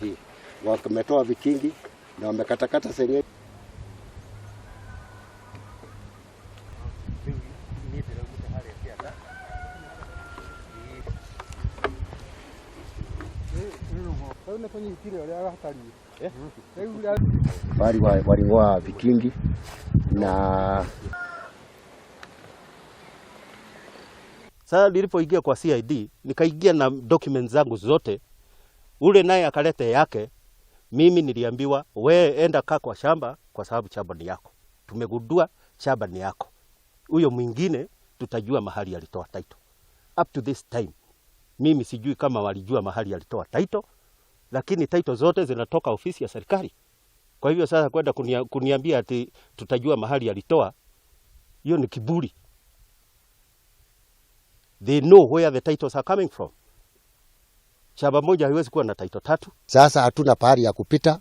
Hii wametoa vikingi na wamekatakata seng'enge. Bali waling'oa vikingi na Sasa nilipoingia kwa CID nikaingia na documents zangu zote, ule naye akalete yake. Mimi niliambiwa, we enda kaa kwa shamba kwa sababu shamba ni yako, tumegundua shamba ni yako. Huyo mwingine tutajua mahali alitoa title. Up to this time mimi sijui kama walijua mahali alitoa title, lakini title zote zinatoka ofisi ya serikali. Kwa hivyo sasa kwenda kuniambia ati tutajua mahali alitoa, hiyo ni kiburi. They know where the titles are coming from. Shamba moja haiwezi kuwa na title tatu. Sasa hatuna pahali ya kupita,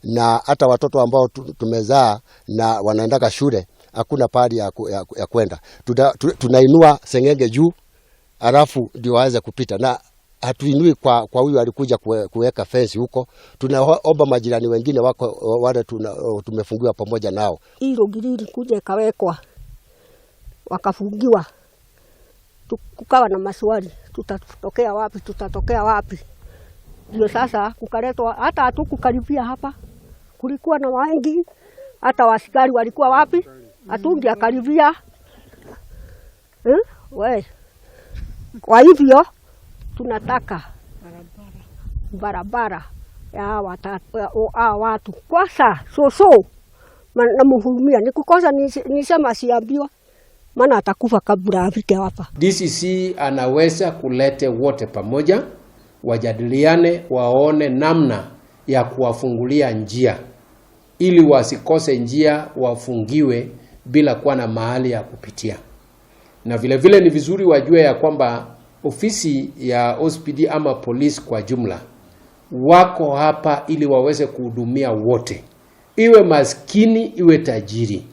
na hata watoto ambao tumezaa na wanaendaka shule hakuna pahali ya kwenda. Tunainua seng'enge juu alafu ndio waweze kupita, na hatuinui kwa huyu alikuja kuweka fence huko. Tunaomba majirani wengine wako wale tumefungiwa pamoja nao. Hii rũgiri ilikuja ikawekwa, wakafungiwa, kukawa na maswali, tutatokea wapi? Tutatokea wapi? Ndio sasa kukaletwa, hata hatukukaribia hapa, kulikuwa na wengi, hata wasikari walikuwa wapi, hatungekaribia eh? We. Kwa hivyo tunataka barabara ya hawa watu kwanza, soso namuhurumia, nikukosa nisema siambiwa, maana atakufa kabla afike hapa. DCC anaweza kulete wote pamoja, wajadiliane, waone namna ya kuwafungulia njia ili wasikose njia, wafungiwe bila kuwa na mahali ya kupitia. Na vile vile ni vizuri wajue ya kwamba ofisi ya OCPD ama polisi kwa jumla wako hapa ili waweze kuhudumia wote, iwe maskini iwe tajiri.